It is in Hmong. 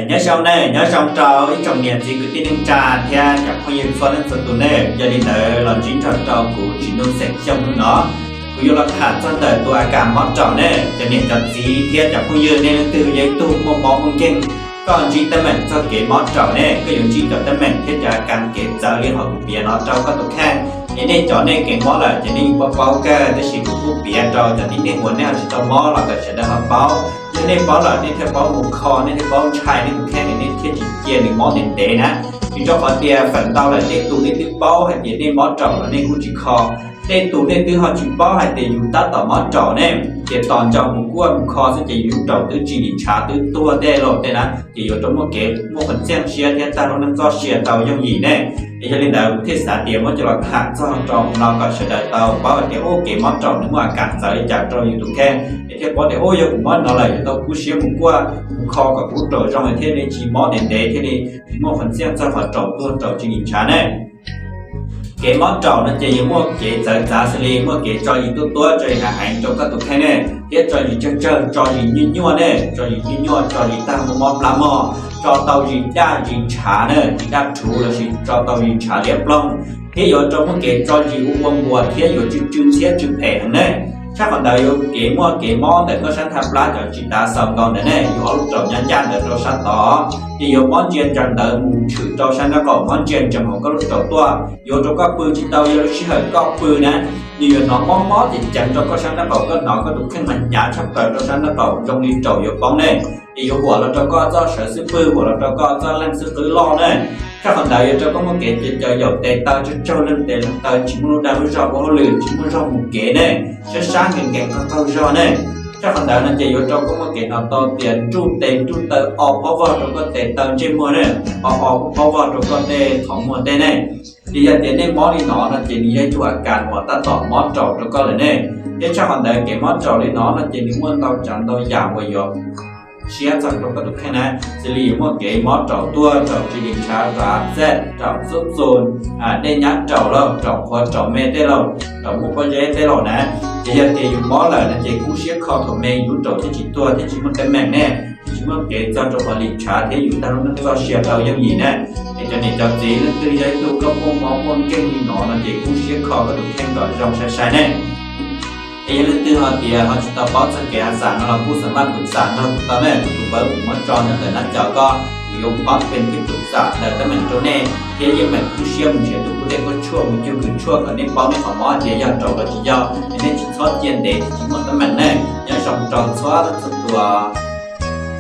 Nyob zoo ne, nyob zoo rau ib tsoom niam txiv kwv tij neej tsa thiab cov phooj ywg txhua leej txhua tus ne. Yog li ntawd los ntsib nrog rau kuv Tsim Nuj Xeem Xyooj no. Kuv yuav los tham txog ntawm tus a kas mob raum ne. Cov niam cov txiv thiab cov phooj ywg, nej leej twg yog ib tug muaj mob muaj nkeeg, koj ntsib teeb meem txog kev mob raum ne, koj yuav ntsib cov teeb meem thiab cov a kas kev txawv li qhov kuv piav no rau koj tus kheej. Es nej cov nej kev mob lawm ces nej yeej paub paub kawg, tab sis kuv kuj piav rau cov tib neeg uas nej ho tsis tau mob los kom sawv daws ho paub. Yog nej paub lawm nej thiaj paub mus kho, nej thiaj paub ntshai nej tus kheej, nej thiaj tsis cia nws mob ntev ntev na. Vim rau qhov tias feem ntau lawm tej tus nej twb paub hais tias nej mob raum los nej kuj tsis kho. Tej tus nej twb ho tsis paub hais tias yus tab tom mob raum ne, ces tos nco mus kuaj mus kho xwb ces yus raum twb tsis ntshav twb tuag tej lauj tej na, ces yuav rau muaj kev muaj qhov txheej siab thiab tag lub neej txoj sia tau yooj yim ne. Es yog li ntawd kuv thiaj xav tias muab coj los tham txog rau no kom sawv daws tau paub hais tias ub, kev mob raum nws muaj a kas txawv li cas rau yus tus kheej, es thiaj paub tias ub, yog kuv mob no lawm yuav tau kub siab mus kuaj mus kho kom kuv raum zoo thiaj li tsis mob ntev ntev thiaj li tsis muaj qhov txheej txog qhov raum tuag raum tsis ntshav ne. Kev mob raum no ces yuav muaj kev txawv txav xws li muaj kev tso zis tuaj tuab tso zis heev heev rau koj tus kheej ne, thiab tso zis tsawg tsawg, tso zis nyuaj nyuaj ne, tso zis nyuaj nyuaj, tso zis tag mob mob plab mog, tso tau zis daj zis ntshav ne, zis daj rhuv lossis tso tau zis ntshav liab ploog, thiab yuav rau muaj kev tso zis ua ua npuas thiab yuav tsw tsw ntxhiab tsw phem heev ne. Tshaj qhov ntawd yuav kev muaj kev mob ntawm koj sab nthab plab cov tsis tav xaus nkaus ntawd ne, yus ob lub raum nyob ncaj ntawd rau sab tod, ces yuav mob ntsia ntsees ntawd mus tshwm rau sab nraub qaum, mob ntsia ntsees hauv koj lub raum tuaj, yuav rau koj pw tsis tau, yog lub sij hawm koj pw na, nws yuav hnov mob mob ces ceev rau koj sab nraub qaum, koj hnov koj tus kheej mas hnyav tshaj plaws rau sab nraub qaum zoo li raum yuav poob ne. Ces yuav huam los rau koj txoj sawv xub pwg, huam los rau koj txoj leeg xub qwb loj ne. Tshaj qhov ntawd yuav rau koj muaj kev caws caws yaum tes taw tsawg tsawg, leeg tes leeg taw tsis muaj lub dag lub zog ua hauj lwm, tsis muaj zog mus kev ne, sab sab nkees nkees qaug qaug zog ne. Tshaj qhov ntawd no ces yuav rau koj muaj kev hnov tau tias nruj tes nruj taw o pob vog rau koj tes taw ntsej muag ne, o o pob vog rau koj tej qhov muag tej ne. Ces yog tias nej mob li no no ces nws yog ib tug a kas uas tab tom mob raum rau koj lawm ne. Thiab tshaj qhov ntawd kev mob raum li no no ces nws muaj ntau tsav ntau yam uas yuav siab txog rau koj tus kheej na, xws li yuav muaj kev mob raum tuag, raum tsis ntshav, raum a txaj, raum xub txus, dej nyab raum lauj, raum qhuav raum me tej lauj, raum muaj pob zeb tej lauj na. Ces yog tias yus mob lawm no ces kub siab kho thaum me yus lub raum thiaj tsis tuag thiab tsis muaj teeb meem ne, thiaj tsis muaj kev txog rau qhov lim ntshav thiab yus tag lub neej txoj sia tau yooj yim na. Es cov niam cov txiv, leej twg yog ib tug koj muaj mob muaj nkeeg li no no ces kub siab kho koj tus kheej kom zoo sai sai ne. Es yog leej twg ho tias ho tsis tau paub txog kev a kas no los kuj xam maj pwm xam nrog kuv tau ne, kuv tus npawb kuv muab tso nyob ntawm nab cov ko, kuv yuav pab pes thib pwm xam ntawm teeb meem rau nej thiab yeej meem kub siab mus nrhiav tus kub dej kub tshuaj mus cug kws tshuaj kom nej paub nej qhov mob tias yog raum los tsis yog, es nej tsis txhob cia ntev tsis muaj teeb meem ne. Nyob zoo rau txhua leej txhua tus.